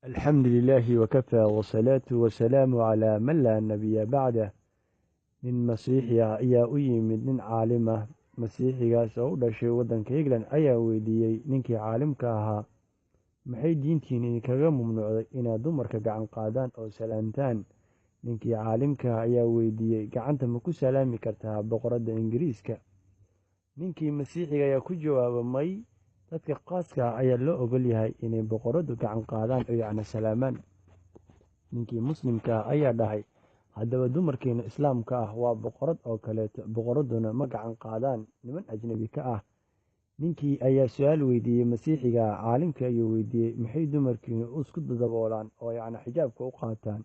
Alxamdu lilaahi wakafaa, wasalaatu wasalaamu calaa man laa nabiya bacdah. Nin Masiixi ah ayaa u yimid nin caalim ah. Masiixigaas oo u dhashay waddanka England ayaa weydiiyey ninkii caalimka ahaa: "Maxay diintiin idinkaga mamnuucday inaad dumarka gacan qaadaan oo salaamtaan?" Ninkii caalimka ayaa weydiiyey: "Gacanta ma ku salaami kartaa boqoradda Ingiriiska?" Ninkii Masiixiga ayaa ku jawaaba: "May, dadka qaaska ah ayaa loo ogol yahay inay boqoraddu gacan qaadaan oo yacna salaamaan." Ninkii Muslimka ah ayaa dhahay: "Haddaba dumarkeena Islaamka ah waa boqorad oo kaleeto, boqoradduna ma gacan qaadaan niman ajnabi ka ah." Ninkii ayaa su-aal weydiiyey Masiixiga. Caalimka ayuu weydiiyey: "Maxay dumarkiinu isku daboolaan oo yacna xijaabka u qaataan?"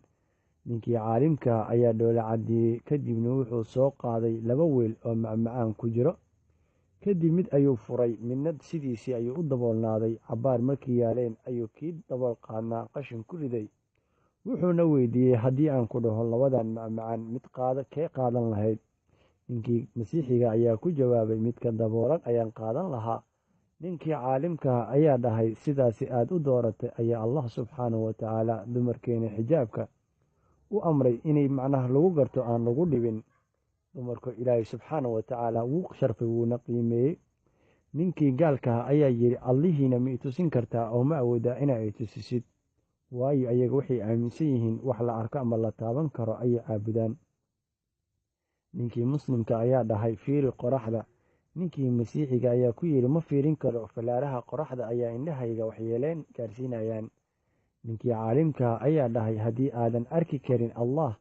Ninkii caalimka ayaa dhoola caddeeyey. Kadibna wuxuu soo qaaday laba weel oo macmacaan ku jiro. Kadib mid ayuu furay, midna sidiisii ayuu u daboolnaaday. Cabbaar markii yaaleen ayuu kii dabool qaadnaa qashin ku riday, wuxuuna weydiiyey: "Haddii aan ku dhaho labadan macmacaan mid qaada, kee qaadan lahayd?" Ninkii Masiixiga ayaa ku jawaabay: "Midka daboolan ayaan qaadan lahaa." Ninkii caalimka ayaa dhahay: "Sidaasi aad u dooratay ayaa Allah subxaanahu watacaala dumarkeena xijaabka u amray, inay macnaha lagu garto, aan lagu dhibin. Dumarku Ilaahay subxaanahu watacaala wuu sharfay, wuuna qiimeeyey." Ninkii gaalkaha ayaa yidhi: "Allihiina ma itusin kartaa oo ma awoodaa inaa itusisid?" Waayo, ayaga waxay aaminsan yihiin wax la arko ama la taaban karo ayay caabudaan. Ninkii Muslimka ayaa dhahay: "Fiiri qoraxda." Ninkii Masiixiga ayaa ku yidhi: "Ma fiirin karo, fallaaraha qoraxda ayaa indhahayga waxyeeleen gaarsiinayaan." Ninkii caalimka ayaa dhahay: "Haddii aadan arki karin Allah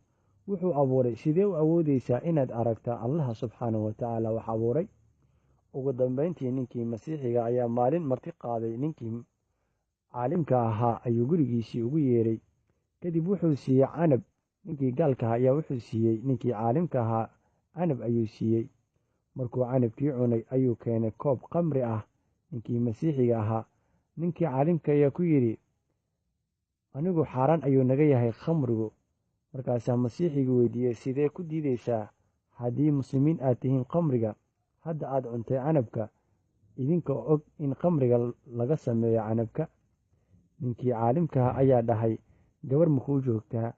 wuxuu abuuray, sidee u awoodeysaa inaad aragtaa Allaha subxaanahu watacaala wax abuuray?" Ugu dambeyntii ninkii Masiixiga ayaa maalin marti qaaday ninkii caalimka ahaa, ayuu gurigiisii ugu yeeray. Kadib wuxuu siiyey canab. Ninkii gaalka ahaa ayaa wuxuu siiyey ninkii caalimka ahaa canab ayuu siiyey. Markuu canabkii cunay ayuu keenay koob khamri ah ninkii Masiixiga ahaa. Ninkii caalimka ayaa ku yidhi: "Anigu xaaraan ayuu naga yahay khamrigu." Markaasaa Masiixigu weydiiyey: "Sidee ku diideysaa haddii Muslimiin aad tihiin khamriga? Hadda aad cuntay canabka, idinka og in khamriga laga sameeyo canabka." Ninkii caalimkaha ayaa dhahay: "Gabar ma kuu joogtaa?"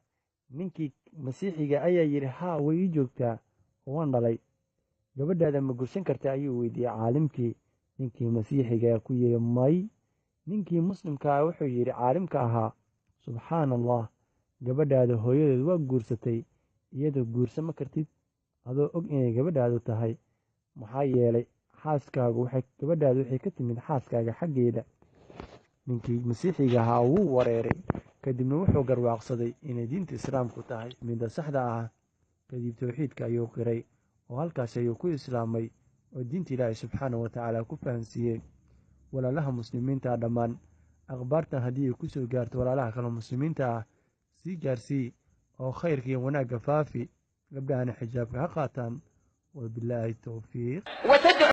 Ninkii Masiixiga ayaa yidhi: "Haa, way ii joogtaa, waan dhalay." "Gabadhaada ma gursan kartaa?" ayuu weydiiyey caalimkii. Ninkii Masiixiga ku yidhi: "May." Ninkii Muslimkaa wuxuu yidhi caalimka ahaa: "Subxaana Allah, gabadhaada hooyadeed waa guursatay, iyadoo guursa ma kartid adoo og inay gabadhaadu tahay? Maxaa yeelay xaaskaagu waxay gabadhaadu waxay ka timid xaaskaaga xaggeeda." Ninkii Masiixiga ahaa wuu wareeray. Kadibna wuxuu garwaaqsaday inay diinta Islaamku tahay midda saxda ah. Kadib towxiidka ayuu qiray oo halkaasi ayuu ku islaamay oo diinta Ilaahay subxaanahu watacaala ku fahansiiyey. Walaalaha Muslimiinta dhammaan, akhbaartan haddii ay kusoo gaarto walaalaha kale Muslimiinta ah, sii gaarsii oo khayrka iyo wanaagga faafi. Gabdhahana xijaabka ha qaataan. Wabilaahi towfiiq. وتدعو.